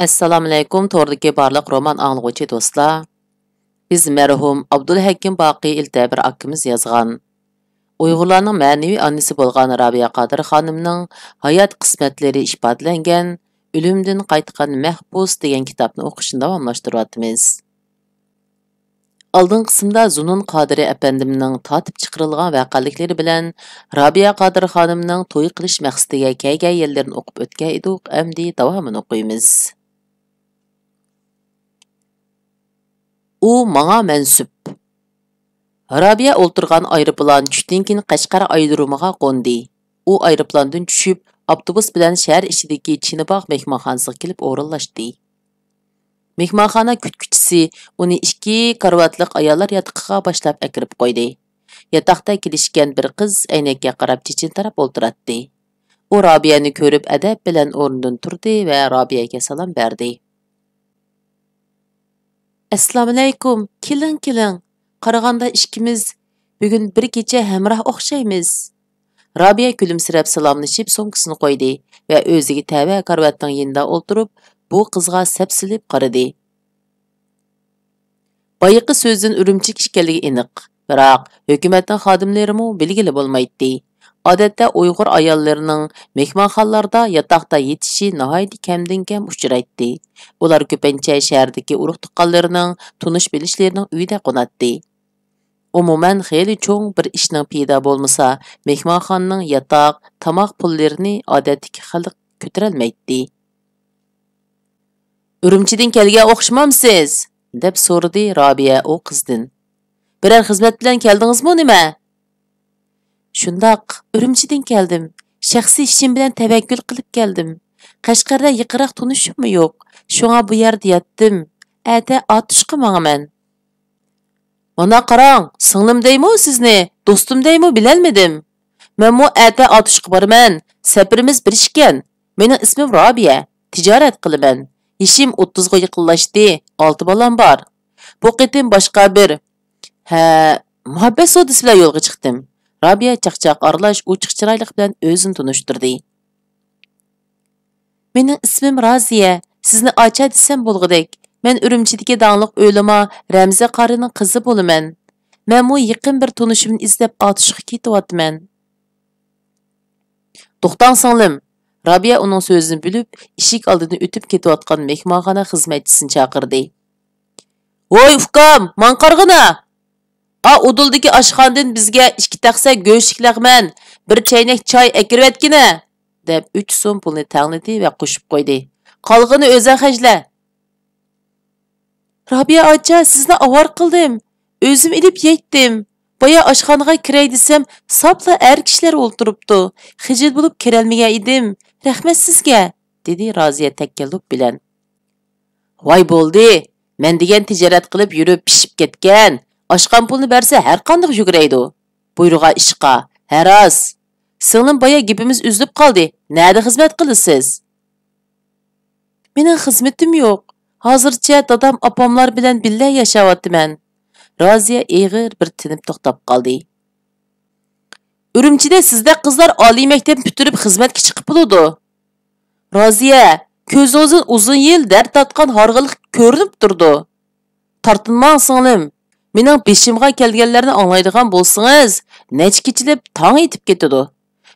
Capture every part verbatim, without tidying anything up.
ئەسسالامۇئەلەيكۇم، توردىكى بارلىق رومان ئاڭلىغۇچى دوستلار. بىز مەرھۇم ئابدۇلھەكىم باقى ئىلتەبىر ئاكىمىز يازغان، ئۇيغۇرلارنىڭ مەنىۋى ئانىسى بولغان رابىيە قادىر خانىمنىڭ ھايات قىسمەتلىرى ئىپادىلەنگەن ئۆلۈمدىن قايتقان مەھبۇس دېگەن كىتابنى ئوقۇشنى داۋاملاشتۇرۇۋاتىمىز. ئالدىنقى قىسىمدا زۇنۇن قادىرى ئەپەندىمنىڭ تارتىپ چىقىرىلغان ۋەقەلىكلىرى بىلەن رابىيە قادىر خانىمنىڭ توي قىلىش مەقسىتىگە كەلگەن يەرلىرىنى ئوقۇپ ئۆتكەن ئىدۇق، ئەمدى داۋامىنى ئوقۇيمىز. ئۇ ماڭا مەنسۇپ. رابىيە ئولتۇرغان ئايروپىلان چۈشتىن كېيىن قەشقەر ئايرودرومىغا قوندى. ئۇ ئايروپىلاندىن چۈشۈپ، ئاپتوبۇس بىلەن شەھەر ئىچىدىكى چىنىباغ مېھمانخانىسىغا كېلىپ ئورۇنلاشتى. مېھمانخانا كۈتكۈچىسى ئۇنى ئىككى كارىۋاتلىق ئاياللار ياتىقىغا باشلاپ ئەكىرىپ قويدى. ياتاقتا كېلىشكەن بىر قىز ئەينەككە قاراپ چېچىنى تاراپ ئولتۇراتتى. ئۇ رابىيەنى كۆرۈپ ئەدەپ بىلەن ئورنىدىن تۇردى ۋە رابىيەگە سالام بەردى. ئەسسالامۇئەلەيكۇم، كېلىڭ، كېلىڭ. قارىغاندا ئىككىمىز بۈگۈن بىر كېچە ھەمراھ ئوخشايمىز. رابىيە كۈلۈمسىرەپ سالاملىشىپ سومكىسىنى قويدى ۋە ئۆزىگە تەۋە كارىۋاتنىڭ يېنىدا ئولتۇرۇپ، بۇ قىزغا سەپسېلىپ قارىدى. بايىقى سۆزىدىن ئۈرۈمچىگە ئىكەنلىكى ئېنىق، بىراق ھۆكۈمەتنىڭ خادىملىرىمۇ بىلگىلى بولمايتتى. ئادەتتە ئۇيغۇر ئاياللىرىنىڭ مېھمانخانىلاردا ياتاقتا يېتىشى ناھايىتى كەمدىن كەم ئۇچرايتتى. ئۇلار كۆپىنچە شەھەردىكى ئۇرۇق-تۇغقانلىرىنىڭ، تونۇش-بىلىشلىرىنىڭ ئۆيىدە قوناتتى. ئومۇمەن، خېلى چوڭ بىر ئىشنىڭ پەيدا بولمىسا، مېھمانخانىنىڭ ياتاق، تاماق پۇللىرىنى ئادەتتىكى خەلق كۆتۈرەلمەيتتى. «ئۈرۈمچىدىن كەلگەن ئوخشىمامسىز؟» دەپ سورىدى رابىيە ئۇ قىزدىن. «بىرەر خىزمەت بىلەن كەلدىڭىزمۇ نېمە؟» «شۇنداق، ئۈرۈمچىدىن كەلدىم. شەخسىي ئىشىم بىلەن تەۋەككۈل قىلىپ كەلدىم. قەشقەردە يېقىنراق تونۇشۇممۇ يوق. شۇڭا بۇ يەردە ياتتىم. ئەتە ئاتۇشقا ماڭىمەن.» «مانا قاراڭ، سىڭلىم دەيمۇ سىزنى، دوستۇم دەيمۇ بىلەلمىدىم. مەنمۇ ئەتە ئاتۇشقا بارىمەن. سەپىرىمىز بىر ئىكەن. مېنىڭ ئىسمىم رابىيە. تىجارەت قىلىمەن. يېشىم ئوتتۇزغا يېقىنلاشتى. ئالتە بالام بار. بۇ قېتىم باشقا بىر، ھە، مۇھەببەت سودىسى بىلەن يولغا چىقتىم.» رابىيە چاقچاق ئارىلاش ئوچۇق چىرايلىق بىلەن ئۆزىنى تونۇشتۇردى. «مېنىڭ ئىسمىم رازىيە، سىزنى ئاچا دېسەم بولغۇدەك. مەن ئۈرۈمچىدىكى داڭلىق ئۆلىما رەمزى قارىنىڭ قىزى بولىمەن. مەنمۇ يېقىن بىر تونۇشۇمنى ئىزدەپ ئاتۇشقا كېتىۋاتىمەن.» «توختاڭ سىڭلىم.» رابىيە ئۇنىڭ سۆزىنى بۆلۈپ، ئىشىك ئالدىدىن ئۆتۈپ كېتىۋاتقان مېھمانخانا خىزمەتچىسىنى چاقىردى. «ھوي ئۇكام، ماڭا قارىغىنا! ئا ئۇدۇلدىكى ئاشخانىدىن بىزگە ئىككى تەخسە گۆشلۈك لەغمەن، بىر چەينەك چاي ئەكىرىۋەتكىنە!» دەپ ئۈچ سوم پۇلنى تەڭلىدى ۋە قوشۇپ قويدى. «قالغىنى ئۆزۈڭ خەجلە.» «رابىيە ئاچا، سىزنى ئاۋارە قىلدىم. ئۆزۈم ئېلىپ يەيتتىم. بايا ئاشخانىغا كىرەي دېسەم، ساپلا ئەر كىشىلەر ئولتۇرۇپتۇ. خىجىل بولۇپ كىرەلمىگەن ئىدىم. رەھمەت سىزگە.» دېدى رازىيە تەكەللۇپ بىلەن. «ۋاي بولدى، مەن دېگەن تىجارەت قىلىپ يۈرۈپ پىشىپ كەتكەن، ئاشقان پۇلنى بەرسە ھەرقانداق يۈگۈرەيدۇ. بۇيرۇغان ئىشقا، ھە راست. سىڭلىم بايا گېپىمىز ئۈزۈلۈپ قالدى، نەدە خىزمەت قىلىسىز؟» «مېنىڭ خىزمىتىم يوق. ھازىرچە دادام ئاپاملار بىلەن بىللە ياشاۋاتىمەن.» رازىيە ئېغىر بىر تىنىپ توختاپ قالدى. «ئۈرۈمچىدە سىزدەك قىزلار ئالىي مەكتەپنى پۈتتۈرۈپ خىزمەتكە چىقىپ بولىدۇ.» «رازىيە، كۆزىڭىزدىن ئۇزۇن يىل دەرد تارتقان ھارغىنلىق كۆرۈنۈپ تۇرىدۇ. تارتىنماڭ سىڭلىم. مېنىڭ بېشىمغا كەلگەنلەرنى ئاڭلايدىغان بولسىڭىز، نەچچە كېچىلەپ تاڭ ئېتىپ كېتىدۇ.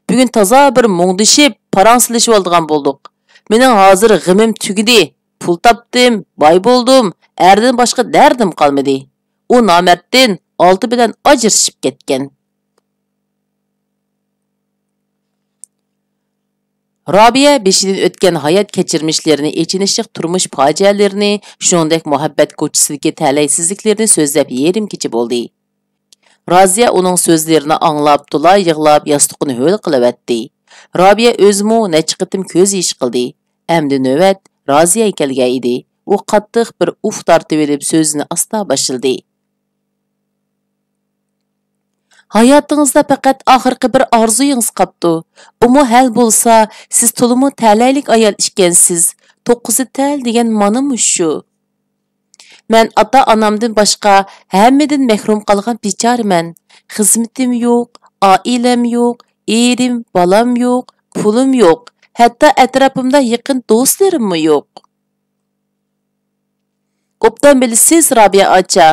بۈگۈن تازا بىر مۇڭدىشىپ، پاراڭ سېلىشىۋالىدىغان بولدۇق. مېنىڭ ھازىر غېمىم تۈگىدى. پۇل تاپتىم، باي بولدۇم، ئەردىن باشقا دەردىم قالمىدى. ئۇ نامەردتىن ئالتە بىلەن ئاجرىشىپ كەتكەن.» رابىيە بېشىدىن ئۆتكەن ھايات كەچۈرمىشلىرىنى، ئېچىنىشلىق تۇرمۇش پاجىئەلىرىنى، شۇنىڭدەك مۇھەببەت كوچىسىدىكى تەلەيسىزلىكلىرىنى سۆزلەپ يېرىم كېچە بولدى. رازىيە ئۇنىڭ سۆزلىرىنى ئاڭلاپ، تولا يىغلاپ، ياستۇقىنى ھۆل قىلىۋەتتى. رابىيە ئۆزىمۇ نەچچە قېتىم كۆز يېشى قىلدى. ئەمدى نۆۋەت رازىيەگە كەلگەن ئىدى. ئۇ قاتتىق بىر ئۇھ تارتىۋېلىپ، سۆزىنى ئاستا باشلىدى. «ھاياتىڭىزدا پەقەت ئاخىرقى بىر ئارزۇيىڭىز قاپتۇ. ئۇمۇ ھەل بولسا، سىز تولىمۇ تەلەيلىك ئايال ئىكەنسىز. توققۇزى تەل دېگەن مانا مۇشۇ. مەن ئاتا-ئانامدىن باشقا ھەممىدىن مەھرۇم قالغان بىچارىمەن. خىزمىتىم يوق، ئائىلەم يوق، ئېرىم، بالام يوق، پۇلۇم يوق. ھەتتا ئەتراپىمدا يېقىن دوستلىرىممۇ يوق.» ئوبدان بىلىسىز، رابىيە ئاچا،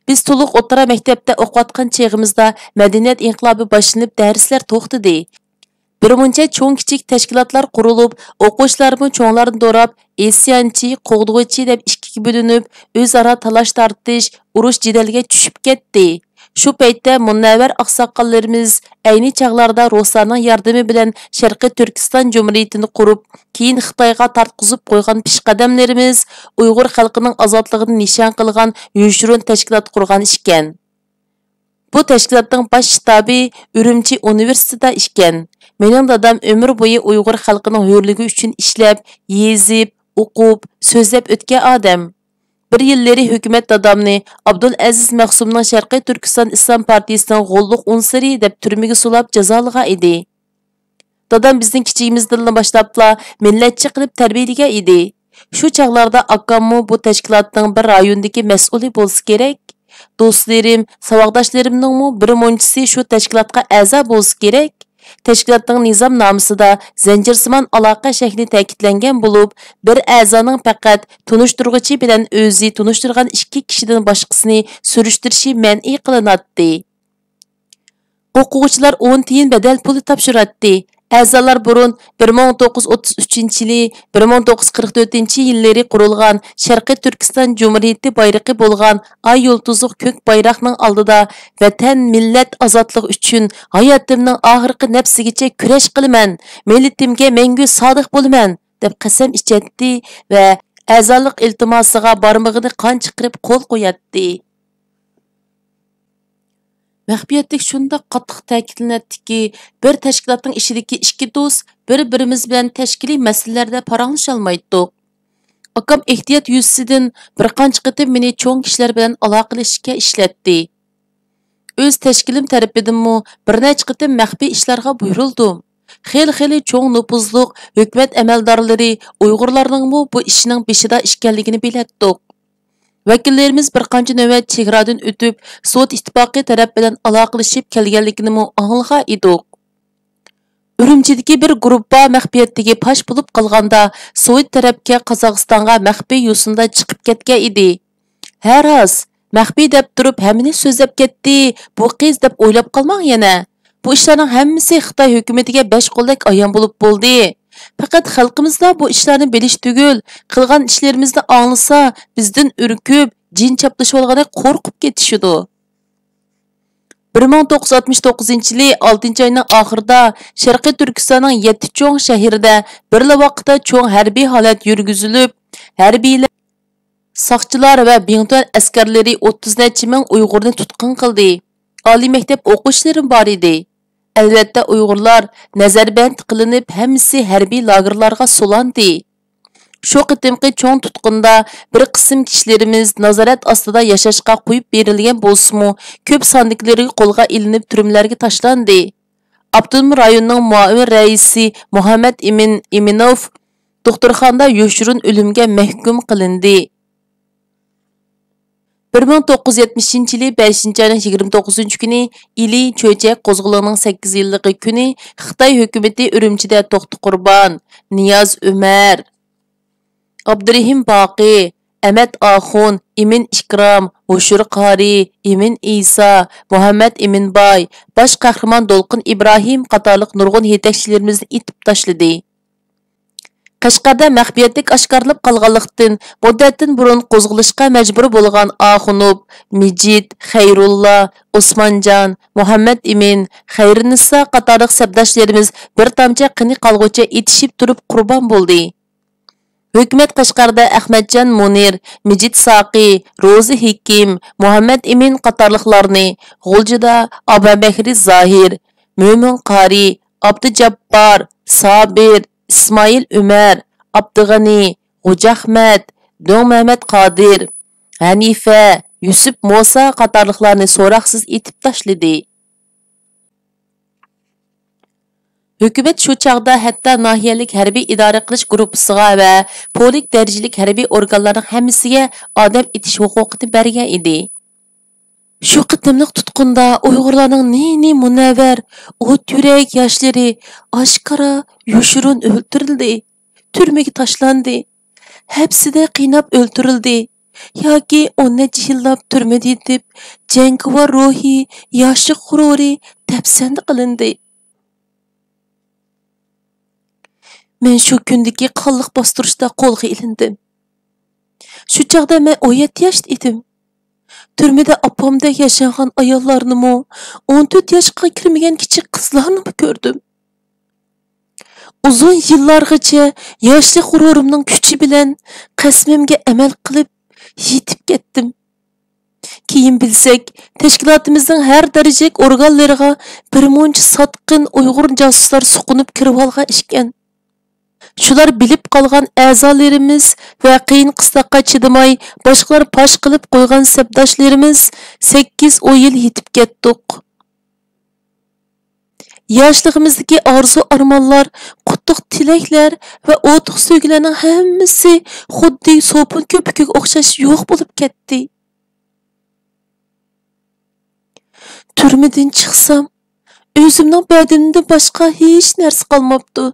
بىز تولۇق ئوتتۇرا مەكتەپتە ئوقۇۋاتقان چېغىمىزدا مەدەنىيەت ئىنقىلابى باشلىنىپ، دەرسلەر توختىدى. بىر مۇنچە چوڭ-كىچىك تەشكىلاتلار قۇرۇلۇپ، ئوقۇغۇچىلارمۇ چوڭلارنى دوراپ، ئىسيانچى، قوغدىغۇچى دەپ ئىككىگە بۆلۈنۈپ، ئۆزئارا تالاش-تارتىش، ئۇرۇش-جېدەلگە چۈشۈپ كەتتى. شۇ پەيتتە مۇنەۋۋەر ئاقساقاللىرىمىز، ئەينى چاغلاردا روسلارنىڭ ياردىمى بىلەن شەرقىي تۈركىستان جۇمھۇرىيىتىنى قۇرۇپ، كېيىن خىتايغا تارتقۇزۇپ قويغان پېشقەدەملىرىمىز ئۇيغۇر خەلقىنىڭ ئازادلىقىنى نىشان قىلغان يوشۇرۇن تەشكىلات قۇرغان ئىكەن. بۇ تەشكىلاتنىڭ باش شتابى ئۈرۈمچى ئۇنىۋېرسىتېتىدا ئىكەن. مېنىڭ دادام ئۆمۈر بويى ئۇيغۇر خەلقىنىڭ ھۆرلۈكى ئۈچۈن ئىشلەپ، يېزىپ، ئوقۇپ، سۆزلەپ ئۆتكەن ئادەم. بىر يىللىرى ھۆكۈمەت دادامنى ئابدۇلئەزىز مەخسۇمنىڭ شەرقىي تۈركىستان ئىسلام پارتىيىسىنىڭ غوللۇق ئۇنسۇرى دەپ تۈرمىگە سولاپ جازالىغان ئىدى. دادام بىزنى كىچىكىمىزدىنلا باشلاپلا مىللەتچى قىلىپ تەربىيەلىگەن ئىدى. شۇ چاغلاردا ئاكاممۇ بۇ تەشكىلاتنىڭ بىر رايوندىكى مەسئۇلى بولسا كېرەك. دوستلىرىم، ساۋاقداشلىرىمنىڭمۇ بىر مۇنچىسى شۇ تەشكىلاتقا ئەزا بولسا كېرەك. تەشكىلاتنىڭ نىزامنامىسىدا زەنجىرسىمان ئالاقە شەكلى تەكىتلەنگەن بولۇپ، بىر ئەزانىڭ پەقەت تونۇشتۇرغۇچى بىلەن ئۆزى تونۇشتۇرغان ئىككى كىشىدىن باشقىسىنى سۈرۈشتۈرۈشى مەنئى قىلىناتتى. ئوقۇغۇچىلار ئون تىيىن بەدەل پۇلى تاپشۇراتتى. ئەزالار بۇرۇن بىر مىڭ توققۇز يۈز ئوتتۇز ئۈچىنچى يىلى، بىر مىڭ توققۇز يۈز قىرىق تۆتىنچى يىللىرى قۇرۇلغان شەرقىي تۈركىستان جۇمھۇرىيىتى بايرىقى بولغان ئاي يۇلتۇزلۇق كۆك بايراقنىڭ ئالدىدا ۋەتەن، مىللەت ئازادلىقى ئۈچۈن ھاياتىمنىڭ ئاخىرقى نەپسىگىچە كۈرەش قىلىمەن، مىللىتىمگە مەڭگۈ سادىق بولىمەن، دەپ قەسەم ئىچەتتى ۋە ئەزالىق ئىلتىماسىغا بارمىقىنى قان چىقىرىپ قول قوياتتى. مەخپىيەتلىك شۇنداق قاتتىق تەكىتلىنەتتىكى، بىر تەشكىلاتنىڭ ئىچىدىكى ئىككى دوست بىر-بىرىمىز بىلەن تەشكىلىي مەسىلىلەردە پاراڭلىشالمايتتۇق. ئاكام ئېھتىيات يۈزىسىدىن بىر قانچە قېتىم مېنى چوڭ كىشىلەر بىلەن ئالاقىلىشىشكە ئىشلەتتى. ئۆز تەشكىلىم تەرىپىدىنمۇ بىر نەچچە قېتىم مەخپىي ئىشلارغا بۇيرۇلدۇم. خېلى-خېلى چوڭ نوپۇزلۇق ھۆكۈمەت ئەمەلدارلىرى ئۇيغۇرلارنىڭمۇ بۇ ئىشنىڭ بېشىدا ئىكەنلىكىنى بىلەتتۇق. ۋەكىللىرىمىز بىر قانچە نۆۋەت چېگرادىن ئۆتۈپ، سوۋېت ئىتتىپاقى تەرەپ بىلەن ئالاقىلىشىپ كەلگەنلىكىنىمۇ ئاڭلىغان ئىدۇق. ئۈرۈمچىدىكى بىر گۇرۇپپا مەخپىيەتتىكى پاش بولۇپ قالغاندا، سوۋېت تەرەپكە قازاقىستانغا مەخپىي يوسۇندا چىقىپ كەتكەن ئىدى. ھە راست، مەخپىي دەپ تۇرۇپ ھەممىنى سۆزلەپ كەتتى، بۇ قىز دەپ ئويلاپ قالماڭ يەنە. بۇ ئىشلارنىڭ ھەممىسى خىتاي ھۆكۈمىتىگە بەش قولدەك ئايان بولۇپ بولدى. پەقەت خەلقىمىزلا بۇ ئىشلارنى بىلىش تۈگۈل، قىلغان ئىشلىرىمىزنى ئاڭلىسا، بىزدىن ئۈركۈپ، جىن چاپلىشىۋالغاندەك قورقۇپ كېتىشىدۇ. بىر مىڭ توققۇز يۈز ئاتمىش توققۇزىنچى يىلى ئالتىنچى ئاينىڭ ئاخىرىدا شەرقىي تۈركىستاننىڭ يەتتە چوڭ شەھىرىدە بىرلا ۋاقىتتا چوڭ ھەربىي ھالەت يۈرگۈزۈلۈپ، ھەربىيلەر، ساقچىلار ۋە بىڭتۈەن ئەسكەرلىرى ئوتتۇز نەچچە مىڭ ئۇيغۇرنى تۇتقۇن قىلدى. ئالىي مەكتەپ ئوقۇغۇچىلىرىمۇ بار ئىدى. ئەلۋەتتە، ئۇيغۇرلار نەزەربەند قىلىنىپ، ھەممىسى ھەربىي لاگېرلارغا سولاندى. شۇ قېتىمقى چوڭ تۇتقۇندا بىر قىسىم كىشىلىرىمىز نازارەت ئاستىدا ياشاشقا قويۇپ بېرىلگەن بولسىمۇ، كۆپ ساندىكىلىرى قولغا ئېلىنىپ تۈرمىلەرگە تاشلاندى. ئاپتونوم رايوننىڭ مۇئاۋىن رەئىسى مۇھەممەد ئىمىن ئىمىنوف دوختۇرخانىدا يوشۇرۇن ئۆلۈمگە مەھكۇم قىلىندى. بىر مىڭ توققۇز يۈز يەتمىشىنچى يىلى بەشىنچى ئاينىڭ يىگىرمە توققۇزىنچى كۈنى ئىلى چۆچەك قوزغىلىڭىنىڭ سەككىز يىللىقى كۈنى خىتاي ھۆكۈمىتى ئۈرۈمچىدە توختى قۇربان، نىياز ئۆمەر، ئابدۇرېھىم باقى، ئەمەت ئاخۇن، ئىمىن ئىكرام، ھوشۇر قارى، ئىمىن ئىسا، مۇھەممەد ئىمىنباي، باش قەھرىمان دولقۇن ئىبراھىم قاتارلىق نۇرغۇن يېتەكچىلىرىمىزنى ئېتىپ تاشلىدى. قەشقەردە مەخپىيەتلىك ئاشكارىلىنىپ قالغانلىقتىن، مۇددەتتىن بۇرۇن قوزغىلىشقا مەجبۇر بولغان ئاخۇنۇپ، مىجىت، خەيرۇللا، ئوسمانجان، مۇھەممەد ئىمىن، خەيرىنىسا قاتارلىق سەپداشلىرىمىز بىر تامچە قېنى قالغۇچە ئېتىشىپ تۇرۇپ قۇربان بولدى. ھۆكۈمەت قەشقەردە ئەخمەتجان مۇنىر، مىجىت ساقى، روزى ھېكىم، مۇھەممەد ئىمىن قاتارلىقلارنى، غۇلجىدا ئابابەكرى زاھىر، مۆمىن قارى، ئابدۇجاپپار، سابىر، ئىسمائىل ئۆمەر، ئابدۇغېنى، غوجاخمەت، دۆڭمەمەت قادىر، ھەنىفە، يۈسۈپ موسا قاتارلىقلارنى سوراقسىز ئېتىپ تاشلىدى. ھۆكۈمەت شۇ چاغدا ھەتتا ناھىيەلىك ھەربىي ئىدارە قىلىش گۇرۇپپىسىغا ۋە پولك دەرىجىلىك ھەربىي ئورگانلارنىڭ ھەممىسىگە ئادەم ئېتىش ھوقۇقىنى بەرگەن ئىدى. شۇ قېتىملىق تۇتقۇندا ئۇيغۇرلارنىڭ نى-نى مۇنەۋۋەر، ئوت يۈرەك ياشلىرى ئاشكارا، يوشۇرۇن ئۆلتۈرۈلدى، تۈرمىگە تاشلاندى، ھەپسىدە قىيناپ ئۆلتۈرۈلدى. ياكى ئون نەچچە يىللاپ تۈرمىدە يېتىپ، جەڭگىۋار روھى، ياشلىق غۇرۇرى دەپسەندە قىلىندى. مەن شۇ كۈندىكى قانلىق باستۇرۇشتا قولغا ئېلىندىم. شۇ چاغدا مەن ئون يەتتە ياشتا ئىدىم. تۈرمىدە ئاپامدەك ياشانغان ئاياللارنىمۇ، ئون تۆت ياشقا كىرمىگەن كىچىك قىزلارنىمۇ كۆردۈم. ئۇزۇن يىللارغىچە ياشلىق غۇرۇرۇمنىڭ كۈچى بىلەن قەسىمىمگە ئەمەل قىلىپ يېتىپ كەتتىم. كېيىن بىلسەك، تەشكىلاتىمىزنىڭ ھەر دەرىجىلىك ئورگانلىرىغا بىر مۇنچە ساتقىن ئۇيغۇر جاسۇسلار سوقۇنۇپ كىرىۋالغان ئىكەن. شۇلار بىلىپ قالغان ئەزالىرىمىز ۋە قىيىن قىستاققا چىدىماي، باشقىلار پاش قىلىپ قويغان سەپداشلىرىمىز سەككىز ئون يىل يېتىپ كەتتۇق. ياشلىقىمىزدىكى ئارزۇ-ئارمانلار، قۇتلۇق تىلەكلەر ۋە ئوتلۇق سۆيگۈلەرنىڭ ھەممىسى خۇددى سوپۇن كۆپۈكىگە ئوخشاش يوق بولۇپ كەتتى. تۈرمىدىن چىقسام، ئۆزۈمنىڭ بەدىنىمدىن باشقا ھېچ نەرسە قالماپتۇ.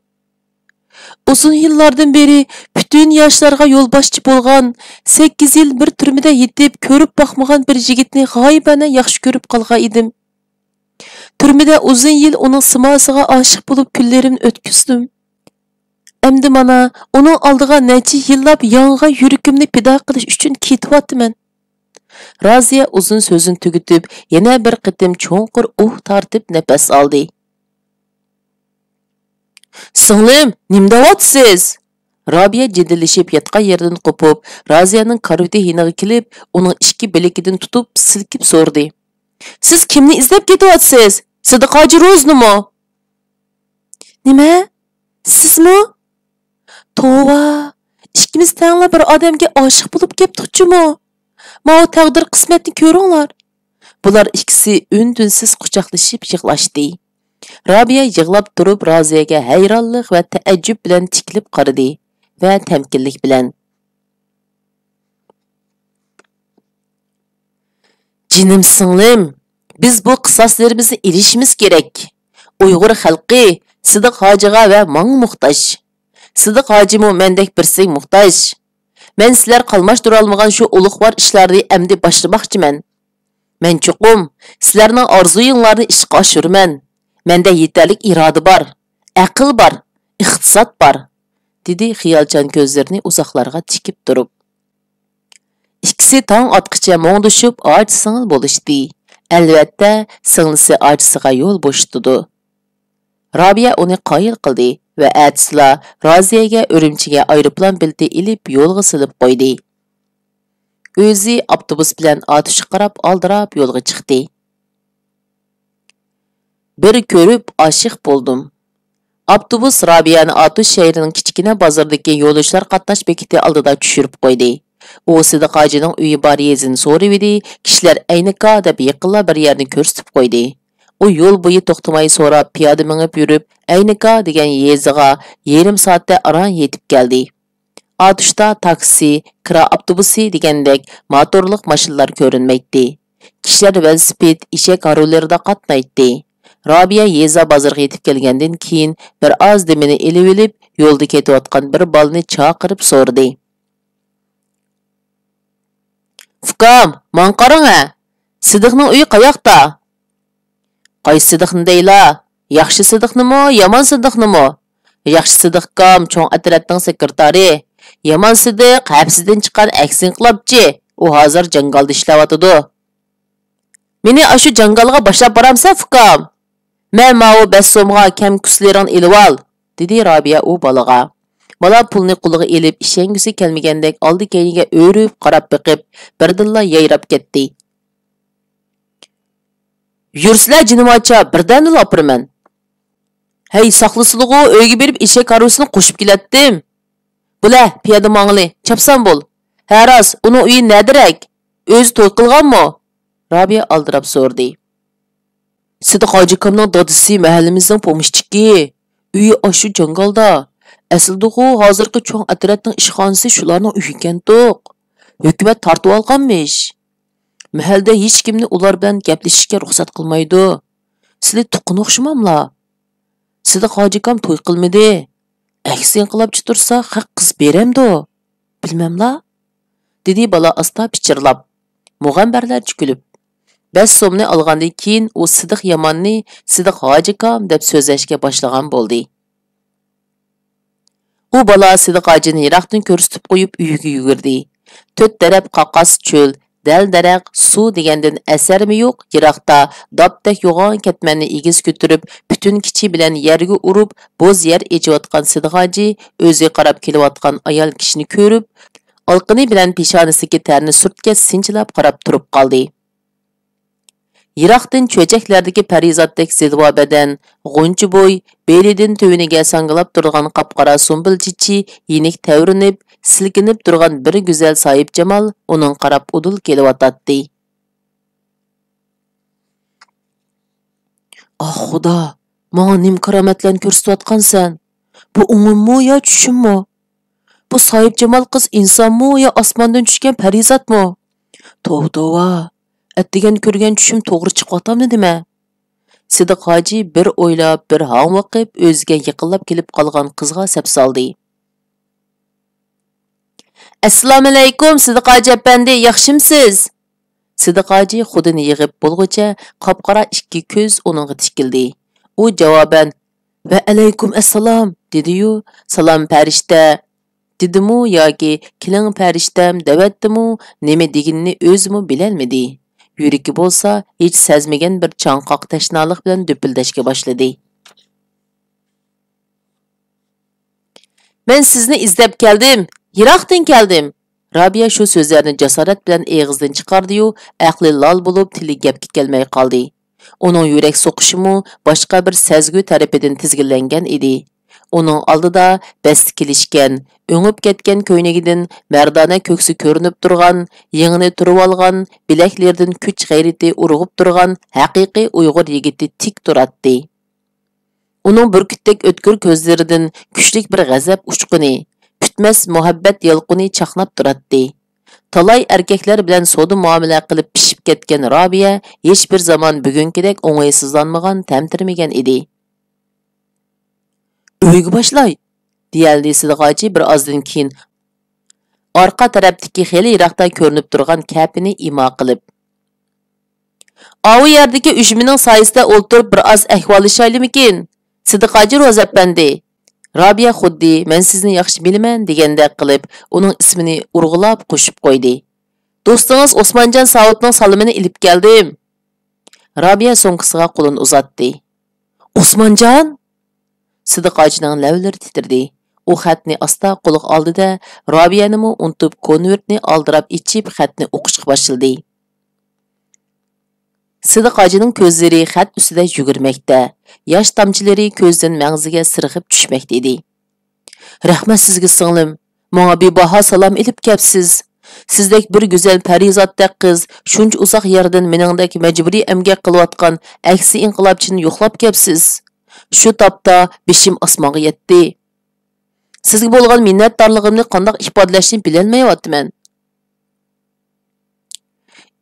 ئۇزۇن يىللاردىن بېرى پۈتۈن ياشلارغا يولباشچى بولغان، سەككىز يىل بىر تۈرمىدە يېتىپ كۆرۈپ باقمىغان بىر يىگىتنى غايىبانە ياخشى كۆرۈپ قالغان ئىدىم. تۈرمىدە ئۇزۇن يىل ئۇنىڭ سىماسىغا ئاشىق بولۇپ كۈنلىرىمنى ئۆتكۈزدۈم. ئەمدى مانا ئۇنىڭ ئالدىغا نەچچە يىللاپ يانغان يۈرىكىمنى پىدا قىلىش ئۈچۈن كېتىۋاتىمەن. رازىيە ئۇزۇن سۆزىنى تۈگىتىپ، يەنە بىر قېتىم چوڭقۇر ئۇھ تارتىپ نەپەس ئالدى. سىڭلىم، نېمە دەۋاتىسىز؟ رابىيە جىددىيلىشىپ ياتقان يېرىدىن قوپۇپ، رازىيەنىڭ كارىۋىتى يېنىغا كېلىپ، ئۇنىڭ ئىككى بىلىكىدىن تۇتۇپ سىلكىپ سورىدى. سىز كىمنى ئىزدەپ كېتىۋاتىسىز؟ سىدىق ھاجى روزنىمۇ؟ نېمە؟ سىزمۇ؟ توۋا، ئىككىمىز تەڭلا بىر ئادەمگە ئاشىق بولۇپ كەپتۇقچۇمۇ؟ ماۋۇ تەقدىر قىسمەتنى كۆرۈڭلار. بۇلار ئىككىسى ئۈن-تىنسىز قۇچاقلىشىپ يىغلاشتى. رابىيە يىغلاپ تۇرۇپ رازىيەگە ھەيرانلىق ۋە تەئەججۈپ بىلەن تىكىلىپ قارىدى ۋە تەمكىنلىك بىلەن، جېنىم سىڭلىم، بىز بۇ قىساسلىرىمىزنى ئېلىشىمىز كېرەك. ئۇيغۇر خەلقى سىدىق ھاجىغا ۋە ماڭا موھتاج. سىدىق ھاجىمۇ مەندەك بىرسىگە موھتاج. مەن سىلەر قالماشتۇرالمىغان شۇ ئۇلۇغۋار ئىشلارنى ئەمدى باشلىماقچىمەن. مەن چوقۇم سىلەرنىڭ ئارزۇيۇڭلارنى ئىشقا ئاشۇرىمەن. مەندە يېتەرلىك ئىرادە بار، ئەقىل بار، ئىقتىساد بار، دېدى خىيالچان كۆزلىرىنى ئۇزاقلارغا تىكىپ تۇرۇپ. ئىككىسى تاڭ ئاتقىچە مۇڭدىشىپ ئاچا-سىڭىل بولۇشتى. ئەلۋەتتە، سىڭلىسى ئاچىسىغا يول بوشىتىدۇ. رابىيە ئۇنى قايىل قىلدى ۋە ئەتىسىلا رازىيەگە ئۈرۈمچىگە ئايروپىلان بېلىتى ئېلىپ يولغا سېلىپ قويدى. ئۆزى ئاپتوبۇس بىلەن ئاتۇشقا قاراپ ئالدىراپ يولغا چىقتى. بىر كۆرۈپ ئاشىق بولدۇم. ئاپتوبۇس رابىيەنى ئاتۇش شەھىرىنىڭ كىچىككىنە بازىرىدىكى يولۇچىلار قاتناش بېكىتى ئالدىدا چۈشۈرۈپ قويدى. ئۇ سىدىق ھاجىنىڭ ئۆيى بار يېزىنى سورىۋىدى، كىشىلەر ئەينىكا دەپ يېقىنلا بىر يەرنى كۆرسىتىپ قويدى. ئۇ يول بويى توختىماي سوراپ پىيادە مېڭىپ يۈرۈپ، ئەينىكا دېگەن يېزىغا يېرىم سائەتتە ئاران يېتىپ كەلدى. ئاتۇشتا تاكسى، كىرا ئاپتوبۇسى دېگەندەك موتورلۇق ماشىنىلار كۆرۈنمەيتتى. كىشىلەر ۋېلىسىپىت، ئېشەك ھارۋىلىرىدا قاتنايتتى. رابىيە يېزا بازىرىغا يېتىپ كەلگەندىن كېيىن، بىر ئاز دېمىنى ئېلىۋېلىپ، يولدا كېتىۋاتقان بىر بالىنى چاقىرىپ سورىدى. ئۇكام، ماڭا قاراڭ ھە! سىدىقنىڭ ئۆيى قاياقتا؟ قايسى سىدىقنى دەيلا؟ ياخشى سىدىقنىمۇ، يامان سىدىقنىمۇ؟ ياخشى سىدىق ئۇكام چوڭ ئەترەتنىڭ سېكرېتارى. يامان سىدىق ھەپسىدىن چىققان ئەكسى ئىنقىلابچى. ئۇ ھازىر جاڭگالدا ئىشلەۋاتىدۇ. مېنى ئاشۇ جاڭگالغا باشلاپ بارامسەن ئۇكام؟ مەن ماۋۇ بەش سومغا كەم-كۈسلىرىڭنى ئېلىۋال، دېدى رابىيە ئۇ بالىغا. بالا پۇلنى قولىغا ئېلىپ، ئىشەنگۈسى كەلمىگەندەك ئالدى-كەينىگە ئۆرۈپ قاراپ بېقىپ، بىردىنلا يايراپ كەتتى. يۈرسىلە جېنىم ئاچا، بىردەمدىلا ئاپىرىمەن. ھەي، ساقلىسىلىغۇ، ئۆيگە بېرىپ ئېشەك ھارۋىسىنى قوشۇپ كېلەتتىم. بولە، پىيادە ماڭىلى، چاپسان بول. ھە راست، ئۇنىڭ ئۆيى نەدىرەك؟ ئۆزى توي قىلغانمۇ؟ رابىيە ئالدىراپ سورىدى. سىدىق ھاجىكامنىڭ دادىسى مەھەللىمىزنىڭ پومېشچىكى. ئۆيى ئاشۇ جاڭگالدا. ئەسلىدىغۇ ھازىرقى چوڭ ئەترەتنىڭ ئىشخانىسى شۇلارنىڭ ئۆيىكەنتۇق. ھۆكۈمەت تارتىۋالغانمىش. مەھەللىدە ھېچكىمنى ئۇلار بىلەن گەپلىشىشكە رۇخسەت قىلمايدۇ. سىلى تۇغقىنى ئوخشىماملا؟ سىدىق ھاجىكام توي قىلمىدى. ئەكسى ئىنقىلابچى تۇرسا، خەق قىز بېرەمدۇ؟ بىلمەملا. دېدى بالا ئاستا پىچىرلاپ. مۇغەمبەرلەرچە كۈلۈپ. بەش سومنى ئالغاندىن كېيىن ئۇ سىدىق ياماننى سىدىق ھاجىكام دەپ سۆزلەشكە باشلىغان بولدى. ئۇ بالا سىدىق ھاجىنى يىراقتىن كۆرسىتىپ قويۇپ ئۆيىگە يۈگۈردى. تۆت تەرەپ قاقاس چۆل، دەل-دەرەخ، سۇ دېگەندىن ئەسەرمۇ يوق، يىراقتا داپتەك يوغان كەتمەننى ئېگىز كۆتۈرۈپ، پۈتۈن كۈچى بىلەن يەرگە ئۇرۇپ، بوز يەر ئېچىۋاتقان سىدىق ھاجى ئۆزى قاراپ كېلىۋاتقان ئايال كىشىنى كۆرۈپ، ئالىقىنى بىلەن پېشانىسىدىكى تەرنى سۈرتكەچ سىنچىلاپ قاراپ تۇرۇپ قالدى. يىراقتىن چۆچەكلەردىكى پەرىزاتتەك زىلۋا بەدەن، غۇنچە بوي، بېلىدىن تۆۋىنىگە ساڭگىلاپ تۇرغان قاپقارا سۇمبۇل چېچى يېنىك تەۋرىنىپ، سىلكىنىپ تۇرغان بىر گۈزەل ساھىبجامال ئۇنىڭغا قاراپ ئۇدۇل كېلىۋاتاتتى. ئاھ خۇدا، ماڭا نېمە كارامەتلەرنى كۆرسىتىۋاتقانسەن؟ بۇ ئوڭۇممۇ يا چۈشۈممۇ؟ بۇ ساھىبجامال قىز ئىنسانمۇ يا ئاسماندىن چۈشكەن پەرىزاتمۇ؟ توۋا، توۋا، ئەتىگەن كۆرگەن چۈشۈم توغرا چىقىۋاتامدۇ نېمە؟ سىدىق ھاجى بىر ئويلاپ، بىر ھاڭۋېقىپ، ئۆزىگە يېقىنلاپ كېلىپ قالغان قىزغا سەپسالدى. ئەسسالامۇئەلەيكۇم، سىدىق ھاجى ئەپەندى، ياخشىمسىز؟ سىدىق ھاجى خۇدىنى يىغىپ بولغۇچە قاپقارا ئىككى كۆز ئۇنىڭغا تىكىلدى. ئۇ جاۋابەن، ۋەئەلەيكۇم ئەسسالام، دېدىيۇ، سالام پەرىشتە، دېدىمۇ ياكى كېلىڭ پەرىشتەم دەۋەتتىمۇ، نېمە دېگىنىنى ئۆزىمۇ بىلەلمىدى. يۈرىكى بولسا ھېچ سەزمىگەن بىر چاڭقاق تەشنالىق بىلەن دۈپۈلدەشكە باشلىدى. مەن سىزنى ئىزدەپ كەلدىم، يىراقتىن كەلدىم. رابىيە شۇ سۆزلەرنى جاسارەت بىلەن ئېغىزدىن چىقاردىيۇ، ئەقلى لال بولۇپ، تىلى گەپكە كەلمەي قالدى. ئۇنىڭ يۈرەك سوقۇشىمۇ باشقا بىر سەزگۈ تەرىپىدىن تىزگىنلەنگەن ئىدى. ئۇنىڭ ئالدىدا بەستە كېلىشكەن، ئۆڭۈپ كەتكەن كۆينىكىدىن مەردانە كۆكسى كۆرۈنۈپ تۇرغان، يېڭىنى تۇرۇۋالغان، بىلەكلىرىدىن كۈچ-غەيرىتى ئۇرغۇپ تۇرغان ھەقىقىي ئۇيغۇر يىگىتى تىك تۇراتتى. ئۇنىڭ بۈركۈتتەك ئۆتكۈر كۆزلىرىدىن كۈچلۈك بىر غەزەپ ئۇچقۇنى، پۈتمەس مۇھەببەت يالقۇنى چاقناپ تۇراتتى. تالاي ئەركەكلەر بىلەن سودا مۇئامىلە قىلىپ پىشىپ كەتكەن رابىيە ھېچبىر زامان بۈگۈنكىدەك ئوڭايسىزلانمىغان، تەمتىرىمىگەن ئىدى. ئۆيگە باشلاي، دېيەلدى سىدىق ھاجى بىر ئازدىن كېيىن ئارقا تەرەپتىكى خېلى يىراقتا كۆرۈنۈپ تۇرغان كەپىنى ئىما قىلىپ. ئاۋۇ يەردىكى ئۈجمىنىڭ سايىسىدا ئولتۇرۇپ بىر ئاز ئەھۋاللىشايلىمىكىن، سىدىق ھاجى روزى ئەپەندى؟ رابىيە خۇددى مەن سىزنى ياخشى بىلىمەن دېگەندەك قىلىپ، ئۇنىڭ ئىسمىنى ئۇرغۇلاپ قوشۇپ قويدى. دوستىڭىز ئوسمانجان ساۋۇتنىڭ سالىمىنى ئېلىپ كەلدىم. رابىيە سومكىسىغا قولىنى ئۇزاتتى. ئوسمانجان؟ سىدىق ھاجىنىڭ لەۋلىرى تىترىدى. ئۇ خەتنى ئاستا قولىغا ئالدى-دە، رابىيەنىمۇ ئۇنتۇپ، كونۋېرتنى ئالدىراپ ئېچىپ، خەتنى ئوقۇشقا باشلىدى. سىدىق ھاجىنىڭ كۆزلىرى خەت ئۈستىدە يۈگۈرمەكتە، ياش تامچىلىرى كۆزدىن مەڭزىگە سىرغىپ چۈشمەكتە ئىدى. رەھمەت سىزگە، سىڭلىم. ماڭا بىباھا سالام ئېلىپ كەپسىز. سىزدەك بىر گۈزەل پەرىزاتتەك قىز شۇنچە ئۇزاق يەردىن مېنىڭدەك مەجبۇرىي ئەمگەك قىلىۋاتقان ئەكسى ئىنقىلابچىنى يوقلاپ كەپسىز. شۇ تاپتا بېشىم ئاسمانغا يەتتى. سىزگە بولغان مىننەتدارلىقىمنى قانداق ئىپادىلەشنى بىلەلمەيۋاتىمەن.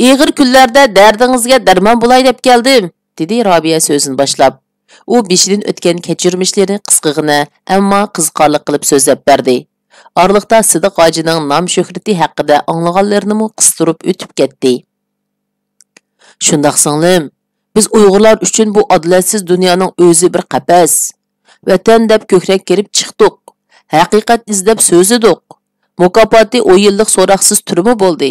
ئېغىر كۈنلەردە دەردىڭىزگە دەرمان بولاي دەپ كەلدىم، دېدى رابىيە سۆزىنى باشلاپ. ئۇ بېشىدىن ئۆتكەن كەچۈرمىشلىرىنى قىسقىغىنە، ئەمما قىزىقارلىق قىلىپ سۆزلەپ بەردى. ئارىلىقتا سىدىق ھاجىنىڭ نام-شۆھرىتى ھەققىدە ئاڭلىغانلىرىنىمۇ قىستۇرۇپ ئۆتۈپ كەتتى. شۇنداق سىڭلىم، بىز ئۇيغۇرلار ئۈچۈن بۇ ئادالەتسىز دۇنيانىڭ ئۆزى بىر قەپەس. ۋەتەن دەپ كۆكرەك كېرىپ چىقتۇق. ھەقىقەت ئىزدەپ سۆزلىدۇق. مۇكاپاتى ئون يىللىق سوراقسىز تۈرمە بولدى.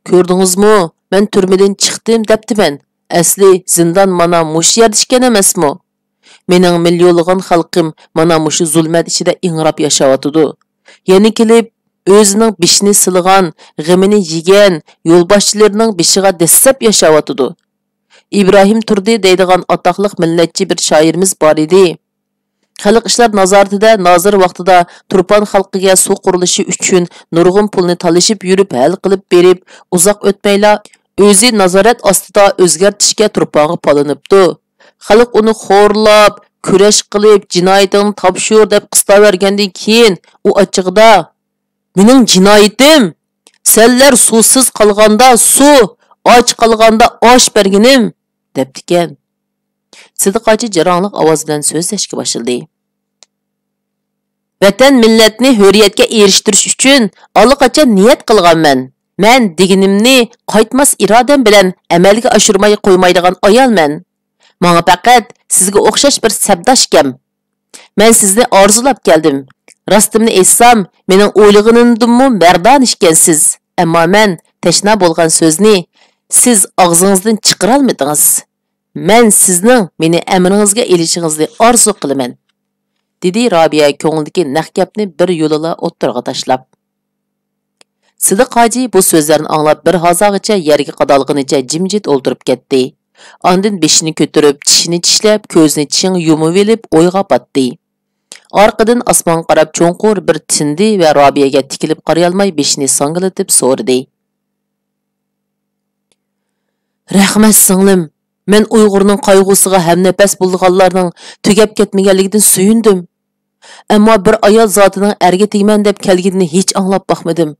كۆردىڭىزمۇ، مەن تۈرمىدىن چىقتىم دەپتىمەن. ئەسلى زىندان مانا مۇشۇ يەردە ئىكەن ئەمەسمۇ؟ مېنىڭ مىليونلىغان خەلقىم مانا مۇشۇ زۇلمەت ئىچىدە ئىڭراپ ياشاۋاتىدۇ. يەنە كېلىپ ئۆزىنىڭ بېشىنى سىلىغان، غېمىنى يېگەن يولباشچىلىرىنىڭ بېشىغا دەسسەپ ياشاۋاتىدۇ. ئىبراھىم تۇردى دەيدىغان ئاتاقلىق مىللەتچى بىر شائىرىمىز بار ئىدى. خەلق ئىشلار نازارىتىدە نازىر ۋاقتىدا تۇرپان خەلقىگە سۇ قۇرۇلۇشى ئۈچۈن نۇرغۇن پۇلنى تالىشىپ يۈرۈپ ھەل قىلىپ بېرىپ، ئۇزاق ئۆتمەيلا ئۆزى نازارەت ئاستىدا ئۆزگەرتىشكە تۇرپانغا پالىنىپتۇ. خەلق ئۇنى خورلاپ، كۈرەش قىلىپ، جىنايىتىڭنى تاپشۇر دەپ قىستاۋەرگەندىن كېيىن، ئۇ ئاچچىقىدا، مېنىڭ جىنايىتىم، سەنلەر سۇسىز قالغاندا سۇ، ئاچ قالغاندا ئاش بەرگىنىم، دەپتىكەن. سىدىق ھاجى جاراڭلىق ئاۋاز بىلەن سۆزلەشكە باشلىدى. ۋەتەن مىللەتنى ھۆرىيەتكە ئېرىشتۈرۈش ئۈچۈن ئاللىقاچان نىيەت قىلغانمەن. مەن دېگىنىمنى قايتماس ئىرادەم بىلەن ئەمەلگە ئاشۇرماي قويمايدىغان ئايالمەن. ماڭا پەقەت سىزگە ئوخشاش بىر سەپداش كەم. مەن سىزنى ئارزۇلاپ كەلدىم. راستىمنى ئېيتسام، مېنىڭ ئويلىغىنىمدىنمۇ مەردانە ئىكەنسىز. ئەمما مەن تەشنا بولغان سۆزنى سىز ئاغزىڭىزدىن چىقىرالمىدىڭىز. مەن سىزنىڭ مېنى ئەمرىڭىزگە ئېلىشىڭىزنى ئارزۇ قىلىمەن، دېدى رابىيە كۆڭلىدىكى نەق گەپنى بىر يولىلا ئوتتۇرىغا تاشلاپ. سىدىق ھاجى بۇ سۆزلەرنى ئاڭلاپ بىر ھازاغىچە يەرگە قادالغىنىچە جىمجىت ئولتۇرۇپ كەتتى. ئاندىن بېشىنى كۆتۈرۈپ، چىشىنى چىشلەپ، كۆزىنى چىڭ يۇمۇۋېلىپ ئويغا پاتتى. ئارقىدىن ئاسمانغا قاراپ چوڭقۇر بىر تىندى ۋە رابىيەگە تىكىلىپ قارىيالماي بېشىنى ساڭگىلىتىپ سورىدى. رەھمەت، سىڭلىم. مەن ئۇيغۇرنىڭ قايغۇسىغا ھەمنەپەس بولىدىغانلارنىڭ تۈگەپ كەتمىگەنلىكىدىن سۆيۈندۈم. ئەمما بىر ئايال زاتىنىڭ ئەرگە تېگىمەن دەپ كەلگىنىنى ھېچ ئاڭلاپ باقمىدىم.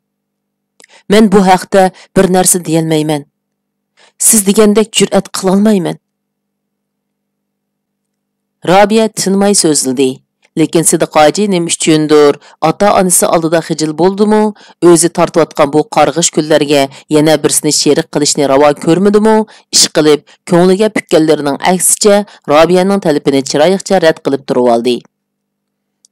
مەن بۇ ھەقتە بىر نەرسە دېيەلمەيمەن. سىز دېگەندەك جۈرئەت قىلالمايمەن. رابىيە تىنماي سۆزلىدى. لېكىن سىدىق ھاجى نېمە ئۈچۈندۇر ئاتا-ئانىسى ئالدىدا خىجىل بولدىمۇ، ئۆزى تارتىۋاتقان بۇ قارغىش كۈنلەرگە يەنە بىرسىنى شېرىك قىلىشنى راۋا كۆرمىدىمۇ، ئىشقىلىپ، كۆڭلىگە پۈككەنلىرىنىڭ ئەكسىچە رابىيەنىڭ تەلىپىنى چىرايلىقچە رەت قىلىپ تۇرۇۋالدى.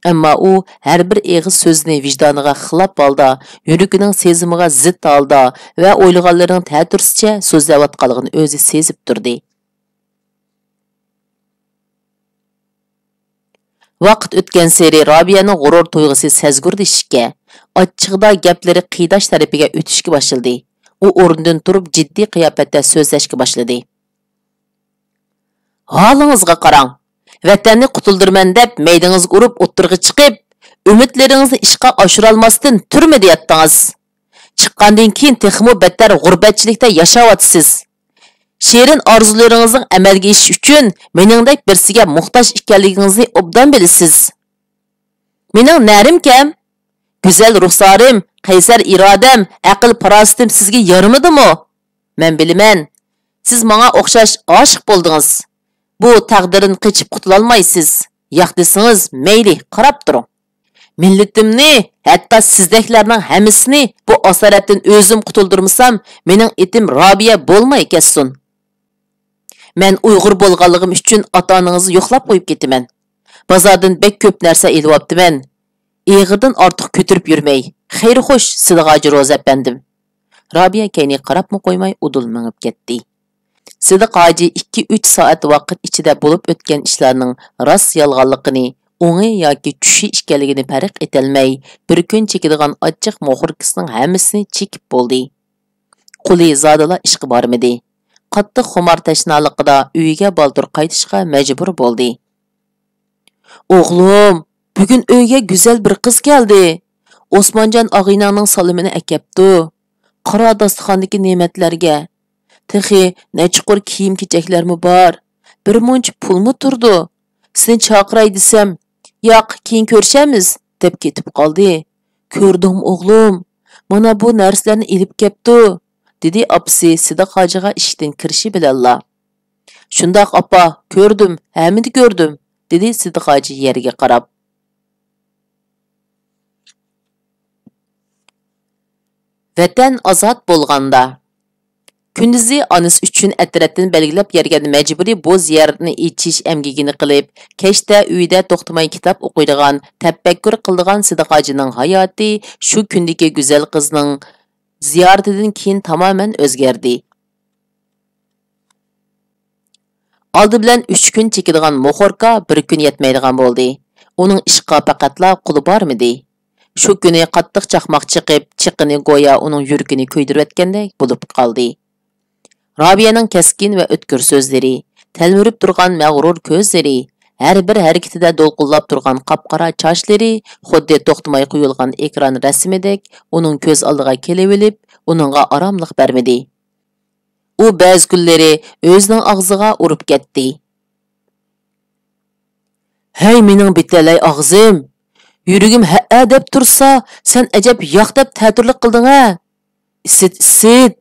ئەمما ئۇ ھەر بىر ئېغىز سۆزىنى ۋىجدانىغا خىلاپ ھالدا، يۈرىكىنىڭ سېزىمىغا زىت ھالدا ۋە ئويلىغانلىرىنىڭ تەتۈرىسىچە سۆزلەۋاتقانلىقىنى ئۆزى سېزىپ تۇردى. ۋاقىت ئۆتكەنسېرى رابىيەنىڭ غۇرۇر تۇيغۇسى سەزگۈردىشىشكە، ئاچچىقىدا گەپلىرى قىيداش تەرىپىگە ئۆتۈشكە باشلىدى. ئۇ ئورنىدىن تۇرۇپ، جىددىي قىياپەتتە سۆزلەشكە باشلىدى. ھالىڭىزغا قاراڭ! ۋەتەننى قۇتۇلدۇرىمەن دەپ مەيدىڭىزگە ئۇرۇپ ئوتتۇرىغا چىقىپ، ئۈمىدلىرىڭىزنى ئىشقا ئاشۇرالماستىن تۈرمىدە ياتتىڭىز. چىققاندىن كېيىن تېخىمۇ بەتتەر غۇربەتچىلىكتە ياشاۋاتىسىز. شېرىن ئارزۇلىرىڭىزنىڭ ئەمەلگە ئېشىشى ئۈچۈن مېنىڭدەك بىرسىگە موھتاج ئىكەنلىكىڭىزنى ئوبدان بىلىسىز. مېنىڭ نەرىم كەم؟ گۈزەل رۇخسارىم، قەيسەر ئىرادەم، ئەقىل-پاراسىتىم سىزگە يارىمىدىمۇ؟ مەن بىلىمەن، سىز ماڭا ئوخشاش ئاشىق بولدىڭىز. بۇ تەقدىردىن قېچىپ قۇتۇلالمايسىز. ياق دېسىڭىز، مەيلى، قاراپ تۇرۇڭ. مىللىتىمنى، ھەتتا سىزدەكلەرنىڭ ھەممىسىنى بۇ ئاسارەتتىن ئۆزۈم قۇتۇلدۇرمىسام، مېنىڭ ئېتىم رابىيە بولماي كەتسۇن. مەن ئۇيغۇر بولغانلىقىم ئۈچۈن ئاتا-ئانىڭىزنى يوقلاپ قويۇپ كېتىمەن. بازاردىن بەك كۆپ نەرسە ئېلىۋاپتىمەن. ئېغىردىن ئارتۇق كۆتۈرۈپ يۈرمەي. خەير-خوش، سىدىق ھاجى روزى ئەپەندىم. رابىيە كەينىگە قاراپمۇ قويماي ئۇدۇل مېڭىپ كەتتى. سىدىق ھاجى ئىككى-ئۈچ سائەت ۋاقىت ئىچىدە بولۇپ ئۆتكەن ئىشلارنىڭ راست-يالغانلىقىنى، ئوڭى ياكى چۈشى ئىكەنلىكىنى پەرق ئېتەلمەي، بىر كۈن چېكىدىغان ئاچچىق موخوركىسىنىڭ ھەممىسىنى چېكىپ بولدى. قولى زادىلا ئىشقا بارمىدى. قاتتىق خۇمار تەشنالىقىدا ئۆيىگە بالدۇر قايتىشقا مەجبۇر بولدى. ئوغلۇم، بۈگۈن ئۆيگە گۈزەل بىر قىز كەلدى. ئوسمانجان ئاغىنەڭنىڭ سالىمىنى ئەكەپتۇ. قارا داستىخاندىكى نېمەتلەرگە. تېخى نەچچە قۇر كىيىم-كېچەكلەرمۇ بار. بىر مۇنچە پۇلمۇ تۇرىدۇ. سېنى چاقىراي دېسەم، ياق، كېيىن كۆرۈشەرمىز، دەپ كېتىپ قالدى. كۆردۈڭمۇ ئوغلۇم؟ مانا بۇ نەرسىلەرنى ئېلىپ كەپتۇ، دېدى ئاپىسى سىدىق ھاجىغا ئىشىكتىن كىرىشى بىلەنلا. شۇنداق ئاپا، كۆردۈم، ھەممىنى كۆردۈم، دېدى سىدىق ھاجى يەرگە قاراپ. ۋەتەن ئازاد بولغاندا. كۈندۈزى ئانىسى ئۈچۈن ئەترەتتىن بەلگىلەپ بەرگەن مەجبۇرىي بوز زىيارەتنى ئېچىش ئەمگىكىنى قىلىپ، كەچتە ئۆيىدە توختىماي كىتاب ئوقۇيدىغان، تەپەككۇر قىلىدىغان سىدىق ھاجىنىڭ ھاياتى شۇ كۈندىكى گۈزەل قىزنىڭ زىيارىتىدىن كېيىن تامامەن ئۆزگەردى. ئالدى بىلەن ئۈچ كۈن چېكىدىغان موخوركا بىر كۈن يەتمەيدىغان بولدى. ئۇنىڭ ئىشقا پەقەتلا قولى بارمىدى. شۇ كۈنى قاتتىق چاقماق چېقىپ، چېقىنى گويا ئۇنىڭ يۈرىكىنى كۆيدۈرۈۋەتكەندەك بولۇپ قالدى. رابىيەنىڭ كەسكىن ۋە ئۆتكۈر سۆزلىرى، تەلمۈرۈپ تۇرغان مەغرۇر كۆزلىرى، ھەر بىر ھەرىكىتىدە دولقۇنلاپ تۇرغان قاپقارا چاچلىرى خۇددى توختىماي قويۇلغان ئېكران رەسىمىدەك ئۇنىڭ كۆز ئالدىغا كېلىۋېلىپ، ئۇنىڭغا ئاراملىق بەرمىدى. ئۇ بەزى كۈنلىرى ئۆزىنىڭ ئاغزىغا ئۇرۇپ كەتتى. ھەي، مېنىڭ بىتەلەي ئاغزىم! يۈرىكىم ھەئە دەپ تۇرسا، سەن ئەجەب ياق دەپ تەتۈرلۈك قىلدىڭ-ھە! ئىسىت، ئىسىت!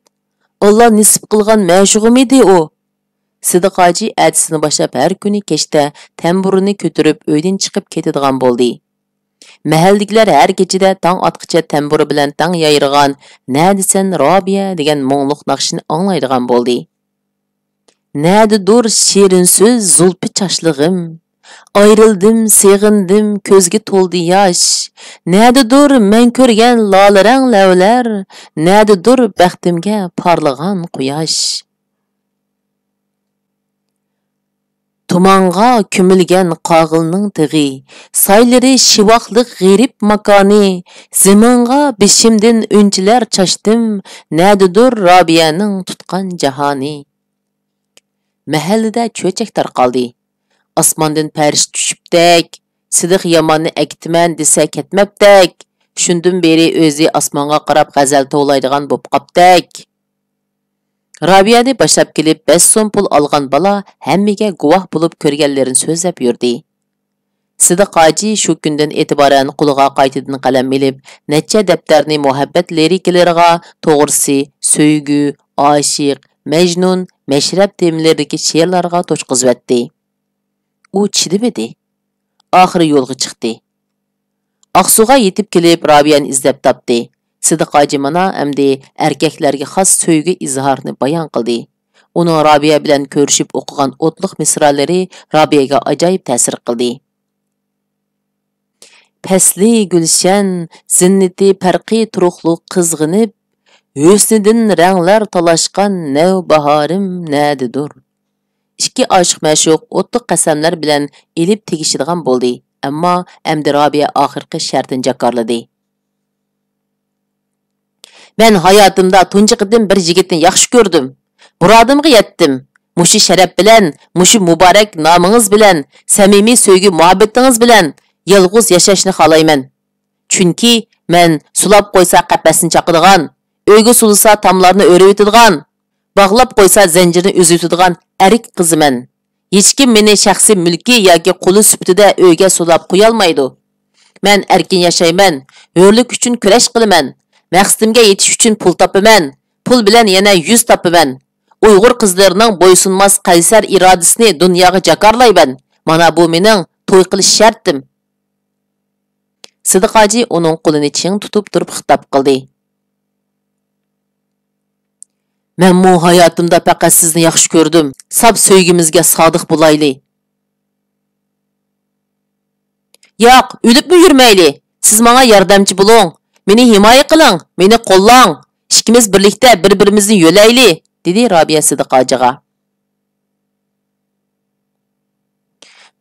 ئاللا نېسىپ قىلغان مەشۇقۇم ئىدى ئۇ! سىدىق ھاجى ئەتىسىنى باشلاپ ھەر كۈنى كەچتە تەمبۇرىنى كۆتۈرۈپ ئۆيدىن چىقىپ كېتىدىغان بولدى. مەھەللىدىكىلەر ھەر كېچىدە تاڭ ئاتقىچە تەمبۇر بىلەن تەڭ يايرىغان نەدىسەن رابىيە دېگەن مۇڭلۇق ناخشىنى ئاڭلايدىغان بولدى. نەدىدۇر شېرىن سۆز زۇلپى چاچلىغىم، ئايرىلدىم، سېغىندىم، كۆزگە تولدى ياش. نەدىدۇر مەن كۆرگەن لالە رەڭ لەۋلەر، نەدىدۇر بەختىمگە پارلىغان قۇياش. تۇمانغا كۆمۈلگەن قاغىلنىڭ تېغى، سايلىرى شىۋاقلىق غېرىب ماكانى، زېمىنغا بېشىمدىن ئۈنچىلەر چاچتىم، نەدىدۇر رابىيەنىڭ تۇتقان جاھانى. مەھەللىدە چۆچەك تارقالدى. ئاسماندىن پەرىشتە چۈشۈپتەك، سىدىق ياماننى ئەكېتىمەن دېسە كەتمەپتەك، شۇندىن بېرى ئۆزى ئاسمانغا قاراپ غەزەل توۋلايدىغان بوپ قاپتەك. رابىيەنى باشلاپ كېلىپ بەش سوم پۇل ئالغان بالا ھەممىگە گۇۋاھ بولۇپ كۆرگەنلىرىنى سۆزلەپ يۈردى. سىدىق ھاجى شۇ كۈندىن ئېتىبارەن قولىغا قايتىدىن قەلەم ئېلىپ، نەچچە دەپتەرنى مۇھەببەت لىرىكىلىرىغا، توغرىسى، سۆيگۈ، ئاشىق، مەجنۇن، مەشرەپ تېمىلىرىدىكى شېئىرلارغا توشقۇزۇۋەتتى. ئۇ چىدىمىدى. ئاخىرى يولغا چىقتى. ئاقسۇغا يېتىپ كېلىپ، رابىيەنى ئىزدەپ تاپتى. سىدىق ھاجى مانا ئەمدى ئەركەكلەرگە خاس سۆيگۈ ئىزھارىنى بايان قىلدى. ئۇنىڭ رابىيە بىلەن كۆرۈشۈپ ئوقۇغان ئوتلۇق مىسرالىرى رابىيەگە ئاجايىپ تەسىر قىلدى. پەسلى گۈلشەن، زىننىتى پەرقى تۇرۇقلۇق قىزغىنىپ، ھۆسنىدىن رەڭلەر تالاشقان نەۋباھارىم نەدىدۇر؟ ئىككى ئاشىق-مەشۇق ئوتلۇق قەسەملەر بىلەن ئېلىپ تېگىشىدىغان بولدى، ئەمما ئەمدى رابىيە ئاخىرقى شەرتىنى جاكارلىدى. مەن ھاياتىمدا تۇنجى قېتىم بىر يىگىتنى ياخشى كۆردۈم. مۇرادىمغا يەتتىم. مۇشۇ شەرەپ بىلەن، مۇشۇ مۇبارەك نامىڭىز بىلەن، سەمىمىي سۆيگۈ مۇھەببىتىڭىز بىلەن يالغۇز ياشاشنى خالايمەن. چۈنكى مەن سۇلاپ قويسا قەپەسنى چاقىدىغان، ئۆيگە سولىسا تاملارنى ئۆرۈۋېتىدىغان، باغلاپ قويسا زەنجىرنى ئۈزۈۋېتىدىغان ئەركە قىزىمەن. ھېچكىم مېنى شەخسىي مۈلكى ياكى قۇلى سۈپىتىدە ئۆيگە سولاپ قويالمايدۇ. مەن ئەركىن ياشايمەن، ھۆرلۈك ئۈچۈن كۈرەش قىلىمەن، مەقسىتىمگە يېتىش ئۈچۈن پۇل تاپىمەن، پۇل بىلەن يەنە يۈز تاپىمەن. ئۇيغۇر قىزلىرىنىڭ بويسۇنماس قەيسەر ئىرادىسىنى دۇنياغا جاكارلايمەن. مانا بۇ مېنىڭ توي قىلىش شەرتىم. سىدىق ھاجى ئۇنىڭ قولىنى چىڭ تۇتۇپ تۇرۇپ خىتاب قىلدى. مەنمۇ ھاياتىمدا پەقەت سىزنى ياخشى كۆردۈم. ساپ سۆيگۈمىزگە سادىق بولايلى. ياق، ئۆلۈپمۇ يۈرمەيلى. سىز ماڭا ياردەمچى بولۇڭ. مېنى ھىمايە قىلىڭ، مېنى قوللاڭ. ئىككىمىز بىرلىكتە بىر-بىرىمىزنى يۆلەيلى، دېدى رابىيە سىدىق ھاجىغا.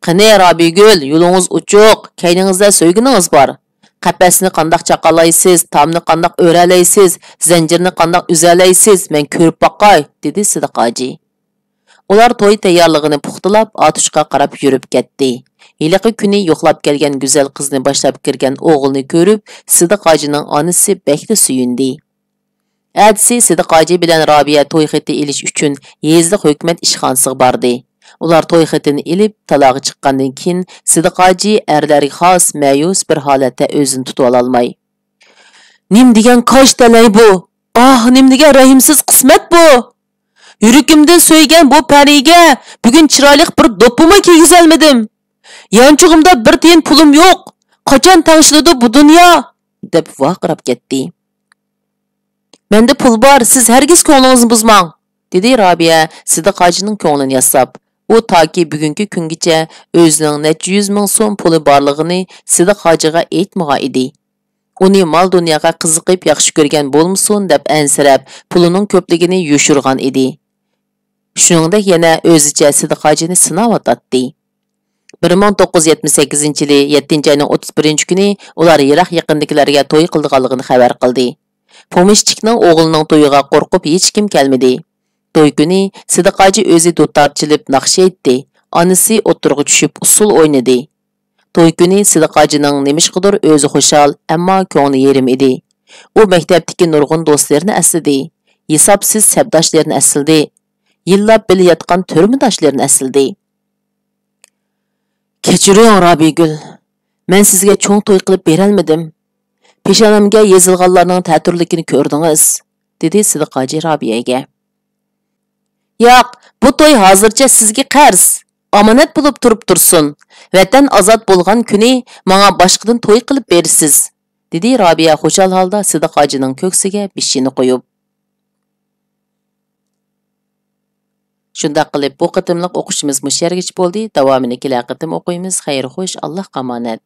قېنى، رابىيەگۈل، يولىڭىز ئوچۇق، كەينىڭىزدە سۆيگىنىڭىز بار. قەپەسنى قانداق چاقالايسىز، تامنى قانداق ئۆرەلەيسىز، زەنجىرنى قانداق ئۈزەلەيسىز، مەن كۆرۈپ باقاي، دېدى سىدىق ھاجى. ئۇلار توي تەييارلىقىنى پۇختىلاپ، ئاتۇشقا قاراپ يۈرۈپ كەتتى. ھېلىقى كۈنى يوقلاپ كەلگەن گۈزەل قىزنى باشلاپ كىرگەن ئوغۇلنى كۆرۈپ، سىدىق ھاجىنىڭ ئانىسى بەكلا سۆيۈندى. ئەتىسى سىدىق ھاجى بىلەن رابىيە توي خېتى ئېلىش ئۈچۈن يېزىلىق ھۆكۈمەت ئىشخانىسىغا باردى. ئۇلار توي خېتىنى ئېلىپ، تالاغا چىققاندىن كېيىن، سىدىق ھاجى ئەرلەرگە خاس مەيۈس بىر ھالەتتە ئۆزىنى تۇتۇۋالالماي، نېمە دېگەن كاج تەلەي بۇ؟ ئاھ، نېمە دېگەن رەھىمسىز قىسمەت بۇ؟ يۈرىكىمدىن سۆيگەن بۇ پەرىگە بۈگۈن چىرايلىق بىر دوپپىمۇ كىيگۈزەلمىدىم. يانچۇقۇمدا بىر تىيىن پۇلۇم يوق. قاچان تەڭشىلىدۇ بۇ دۇنيا؟ دەپ ۋارقىراپ كەتتى. مەندە پۇل بار، سىز ھەرگىز كۆڭلىڭىزنى بۇزماڭ، دېدى رابىيە سىدىق ھاجىنىڭ كۆڭلىنى ياساپ. ئۇ تاكى بۈگۈنكى كۈنگىچە ئۆزىنىڭ نەچچە يۈز مىڭ سوم پۇلى بارلىقىنى سىدىق ھاجىغا ئېيتمىغان ئىدى. ئۇنى مال-دۇنياغا قىزىقىپ ياخشى كۆرگەن بولمىسۇن دەپ ئەنسىرەپ، پۇلىنىڭ كۆپلۈكىنى يوشۇرغان ئىدى. شۇنىڭدەك يەنە ئۆزىچە سىدىق ھاجىنى سىناۋاتاتتى. بىر مىڭ توققۇز يۈز يەتمىش سەككىزىنچى يىلى يەتتىنچى ئاينىڭ ئوتتۇز بىرىنچى كۈنى ئۇلار يىراق-يېقىندىكىلەرگە توي قىلىدىغانلىقىنى خەۋەر قىلدى. پومېشچىكنىڭ ئوغلىنىڭ تويىغا قورقۇپ ھېچكىم كەلمىدى. توي كۈنى سىدىق ھاجى ئۆزى دۇتار چېلىپ ناخشا ئېيتتى، ئانىسى ئوتتۇرىغا چۈشۈپ ئۇسسۇل ئوينىدى. توي كۈنى سىدىق ھاجىنىڭ نېمىشقىدۇر ئۆزى خۇشال، ئەمما كۆڭلى يېرىم ئىدى. ئۇ مەكتەپتىكى نۇرغۇن دوستلىرىنى ئەسلىدى. ھېسابسىز سەپداشلىرىنى ئەسلىدى. يىللاپ بىللە ياتقان تۈرمىداشلىرىنى ئەسلىدى. كەچۈرۈڭ، رابىيەگۈل. مەن سىزگە چوڭ توي قىلىپ بېرەلمىدىم. پېشانەمگە يېزىلغانلارنىڭ تەتۈرلۈكىنى كۆردىڭىز، دېدى سىدىق ھاجى رابىيەگە. ياق، بۇ توي ھازىرچە سىزگە قەرز. ئامانەت بولۇپ تۇرۇپ تۇرسۇن. ۋەتەن ئازاد بولغان كۈنى ماڭا باشقىدىن توي قىلىپ بېرىسىز، دېدى رابىيە خۇشال ھالدا سىدىق ھاجىنىڭ كۆكسىگە بېشىنى قويۇپ. شۇنداق قىلىپ، بۇ قېتىملىق ئوقۇشىمىز مۇشۇ يەرگىچە بولدى. داۋامىنى كېلەر قېتىم ئوقۇيمىز. خەير خوش، ئاللاھقا ئامانەت.